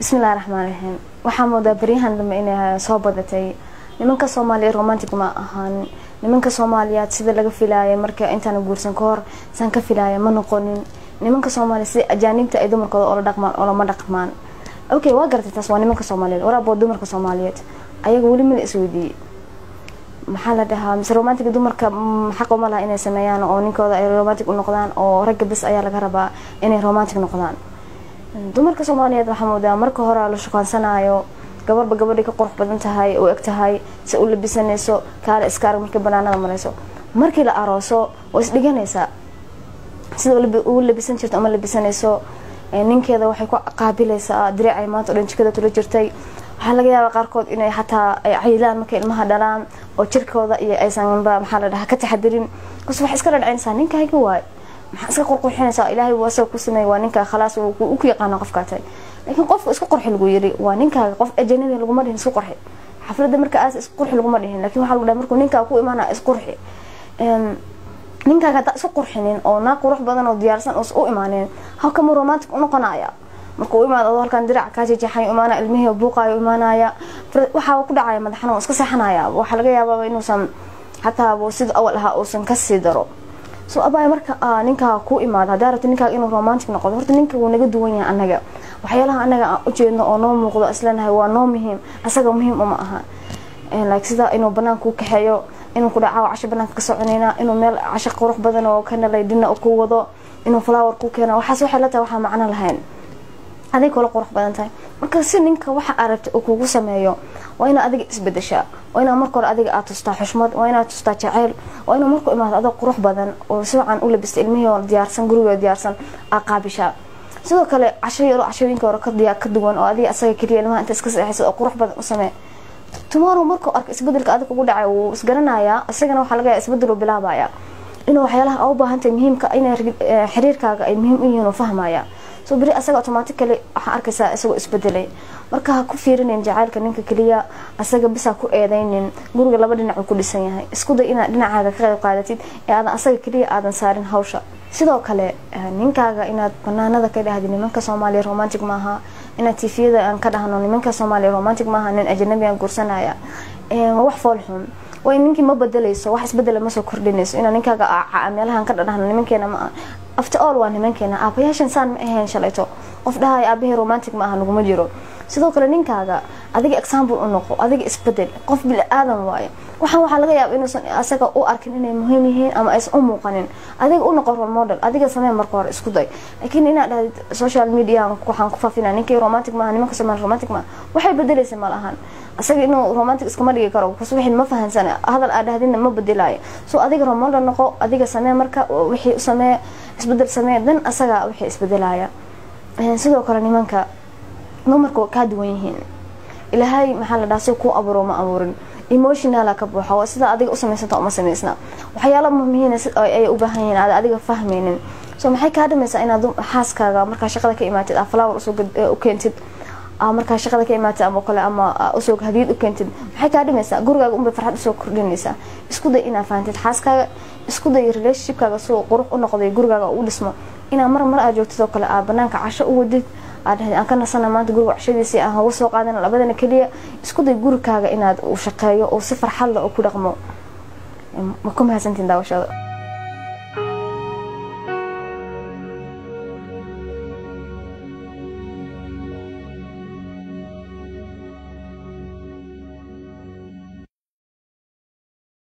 Bismillahi raxmaan raxiim. Waxaa moodaa baryahan dambe inay soo badatay nimanka Soomaaliya romantic ma ahan. Nimanka Soomaaliyeed sida laga filaayay marka intaan guursan ka hor saan ka filaaya ma noqonin. Nimanka Soomaaliya sida ajaanibta ay dumarkooda oola dhaqmaan oolama dhaqmaan. Okay, waa garatay, taas waa nimanka Soomaaliyeed. Waraaboo dumarka Soomaaliyeed ayaga weli mala isweydiiyey, maxaa la dhahaa, mise romantic dumarka xaq uma laha inay sameeyaan oo ninkooda ay romantic u noqdaan, oo ragga bes ayaa laga rabaa inay romantic noqdaan? Dumarka Soomaaliyeed waxaa moodaa marka hore la shukaansanaayo gabarba gabadhay ka qurux badan tahay, u eg tahay, si u labisanayso, kaale iska arag. Markay banaanada marayso, markii la arooso, waa isdhiganaysaa sida ugu labisan jirto ama labisanayso. Ninkeeda waxay ku qaabilaysaa diriicay maanta o dhan jikada tula jirtay. Waxaa laga yaabaa qaarkood inay xataa ay cayilaan markay ilmaha dhalaan oo jirkooda iyo aysanba, maxaa la dhahaa, ka taxadirin bas. Waxay iska dhadhacinaysaa ninkayga waay, maxaa iska qurqurxinaysaa? Ilaahay wuu asaga ku sameeyay, waa ninka, khalaas, wuu ku yaqaana qofkaa tahay. Laakiin qofka isku qurxi lagu yiri waa ninkaaga, qof ajanabi laguma dhihin isku qurxi. Xafladda marka aas isku qurxi laguma dhihin, laakiin waxaa lagu dhahay markuu ninkaa ku imaanaya isqurxi. Ninkaaga haddaa isku qurxinin oo naa qurux badan oo diyaarsan oo u imaaneen, halkamuu romantic u noqonaya? Markuu u imaado adoo halkan dirac kaa jeexay imaanaya, ilmihii buuqaayo imaanaya, waxaa ku dhacaya madax xanuun, iska seexanaya. Waxaa laga yaabaa inuusan xataa sida awal ahaa uusan kasii daro. So abaay, marka ninkaa ku imaado, haddaa rabto ninkaaga inuu romantic noqdo, horta ninka wuu naga duwan yahay annaga. Waxyaalaha annaga aan ujeedno oo noo muuqdo, isleenahay waa noo muhiim, asaga muhiim uma aha. Like sida inuu banaanka u kaxeeyo, inuu ku dhaco casho banaanka ka soconayna, inuu meel casho qurux badan oo kana dinner ku wado, inuu flower ku keeno, waxaas waxay la tahay waxaa macno lahayn, aday kula qurux badan tahay. Marka si ninka waxa aad rabta uu kugu sameeyo, waa inaad adiga isbedeshaa, waa inaad marka hore adiga aad tustaa xushmad, waa inaad tustaa jacayl, waa inuu markuu imaado adoo qurux badan oo si wacan u labista, ilmihii oo diyaarsan, guriga oo diyaarsan aad qaabishaa. Sidoo kale casho yaro cashooyinka hore ka diyaar ka duwan oo adiga asaga keliya, ilmaha inta iska seexaysa, oo qurux badan u samee. Tomorrow markuu arko isbedelka adiga kugu dhacay, wuu isgaranayaa. Isagana waxaa laga yaabaa isbedel uu bilaabaya, inuu waxyaalaha u baahantahay muhiimka inay xiriirkaaga ay muhiim u yihiin uu fahmaya. So beri asaga automatically waxaa arkaysaa isagoo isbedelay. Marka ha ku fiirinin jacaylka ninka keliya, asaga bisa ku eedeynin. Guriga laba dhinac uu ku dhisan yahay. Isku day inaad dhinacaaga ka qayb qaadatid ee aadan asaga keliya aadan saarin hawsha. Sidoo kale ninkaaga inaad banaanada ka dhahdi "Nimanka Soomaaliya romantic maaha", inaad TV-yada aan ka dhahno "Nimanka Soomaaliya romantic maaha, nin ajanabi aan guursanaya", waa wax fool xun. Way ninkii ma bedelayso, wax isbedela ma soo kordhinayso inaa ninkaaga meelahan ka dhadhahno nimankeena ma. After all waa nimankeena, aabayaashan saan ma ahayn shalayto. Qof dhahay aabahii romantic ma aha naguma jiro. Sidoo kale ninkaaga adiga example u noqo, adiga isbedel. Qof bili aadan waaye. Waxaan waxaa laga yaaba inuusan asaga u arkin inay muhiim yihiin ama aysan u muuqanin. Adiga u noqo role model, adiga samee marka hore, isku day. Laakiin inaad dhahdid social media waxaan ku faafinaa ninkii romantic maaha, nimanka Soomaali romantic maaha, waxay bedelaysa ma lahan. Asaga inuu romantic iskama dhigi karo because wixii ma fahansana, hadal aad dhahdidna ma bedelaayo. So adiga role model noqo, adiga samee marka wixii u samee, isbedel samee, dan asaga wixii isbedelaya. Sidoo kale nimanka, dumarka waa kaa duwan yihiin. Ilaahay, maxaa la dhahaa, si kuu abuuro ma abuurin. Emotional-a ka buuxa oo sida adiga u samaysanta uma samaysna. Waxyaala muhiim ay u baahan yihiin aad adiga fahmaynin. So maxay kaa dhamaysaa inaad xaaskaaga markaa shaqada ka imaatid aa flower usoo u keentid, markaa shaqada ka imaatid ama kale, ama usoo hadiyad u keentid? Maxay kaa dhimaysaa? Gurigaaga unbay farxad usoo kordhinaysaa. Isku day inaad fahantid xaaskaaga. Isku day relationship-kaaga suu qurux u noqday, gurigaaga u dhismo, inaad mar mar aad joogtid oo kale aad banaanka casho u wadid, aad dhahdid aan ka nasana maanta guriga cashadiisii, aan hawo soo qaadana labadana keliya. Isku day gurigaaga inaad u shaqeeyo oo si farxad leh oo ku dhaqmo. Ma ku mahadsantiin daawashada.